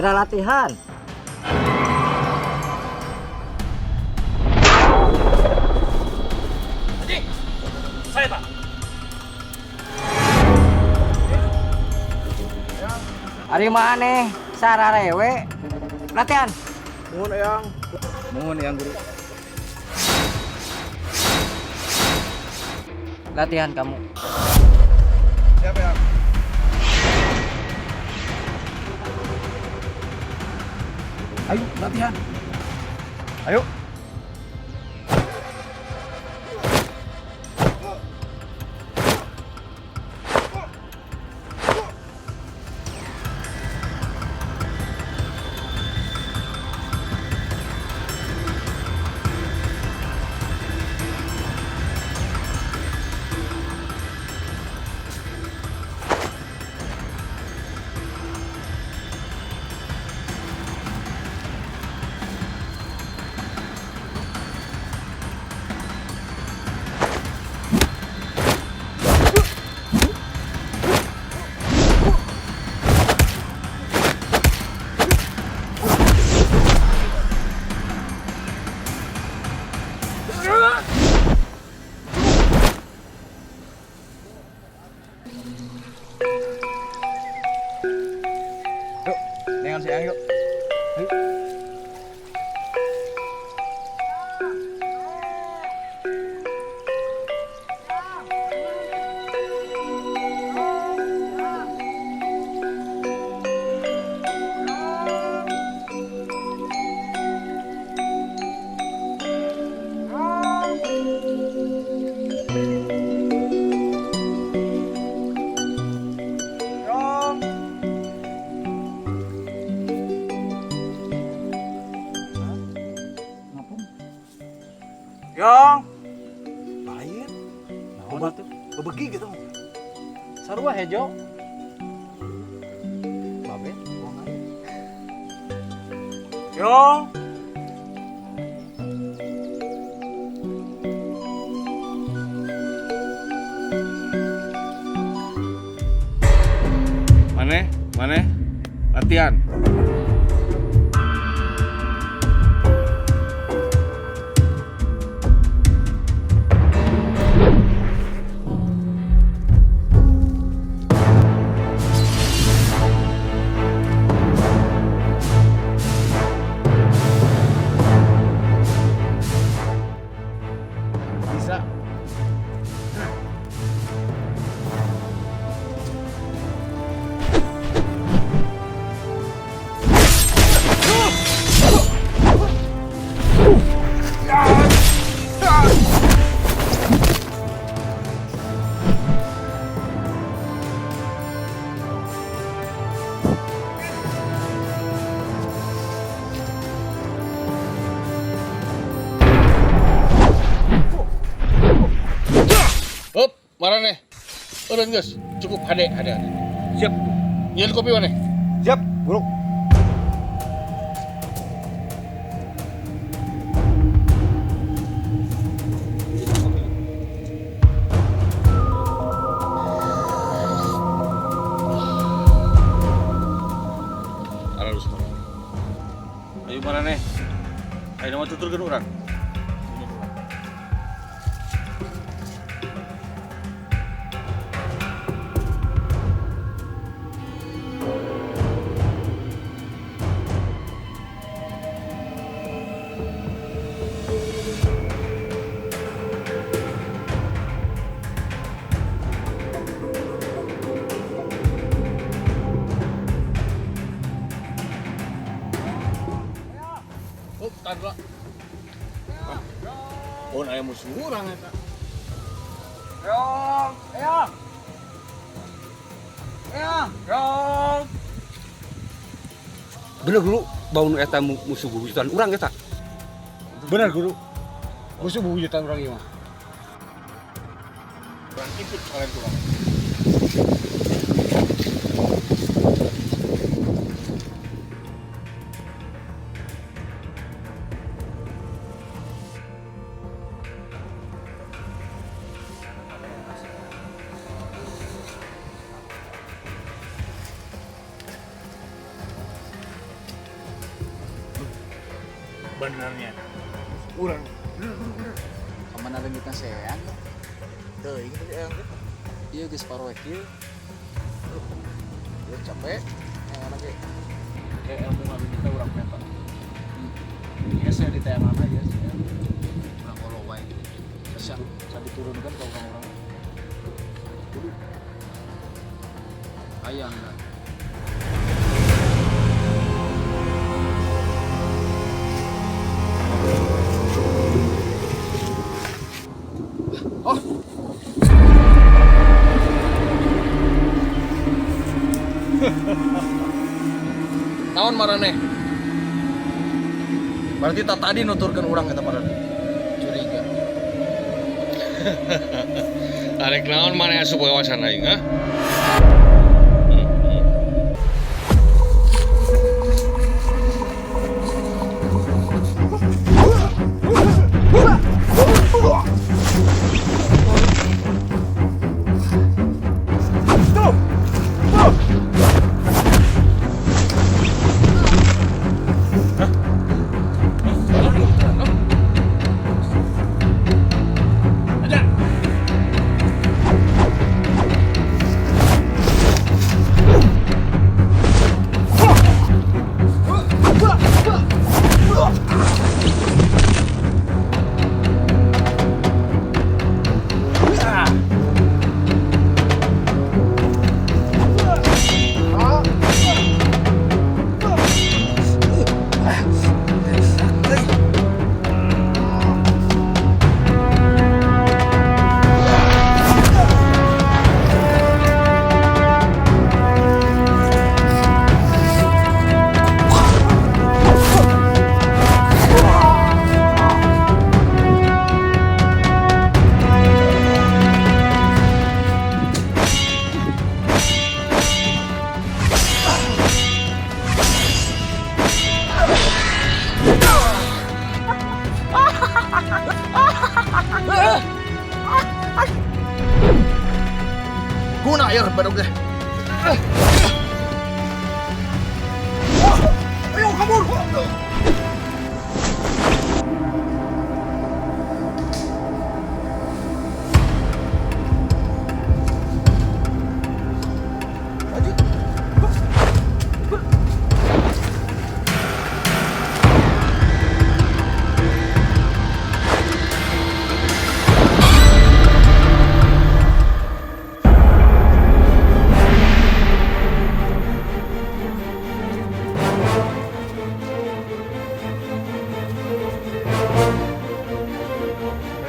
Geura latihan. Haji, saya, Pak. Ari maneh sararewe latihan. Nuhun, Eyang. Nuhun, Eyang Guru. Latihan kamu. Siap, Eyang. Ayo latihan. Ayo. Yuk, dengan si Eyang yuk. Ayo. Yong. Ngapung. Yong. Lain. Naon atuh? Bebegi gitu. Sarua hejo. Babe, buang aja. Yong. Maneh, maneh, latihan. Bisa. Hop, maraneh. Eureun geus, cukup hade hade hade. Siap. Nyieun kopi maneh. Siap, Guru. Aralus maraneh. Ayo maraneh. Ayo nama tuturkeun urang. Oh, tahan dulu. Oh, aya musuh urang eta. Yong, Eyang. Eyang, Yong. Bener, Guru, bau nu eta musuh bubuyutan urang eta. Bener, Guru. Musuh bubuyutan urang ieu mah. Urang ikut kalian pulang. Benernya. Urang. Kamana leungitna sean? Teuing teh eyang teh. Ieu geus paroek ieu. Ya capek. Yang mana ge? Kayak ilmu ngaleungitna urang peta. Geus ya di teangan aja sih. Urang olo wae. Bisa bisa diturunkan ke orang-orang. Hayang lah. Naon maraneh? Berarti tak tadi nuturkeun urang eta maraneh. Curiga. Arek naon maneh asup kawasan aing, ha? Guna air badog teh. Ayo kabur.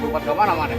Lompat ke mana mana?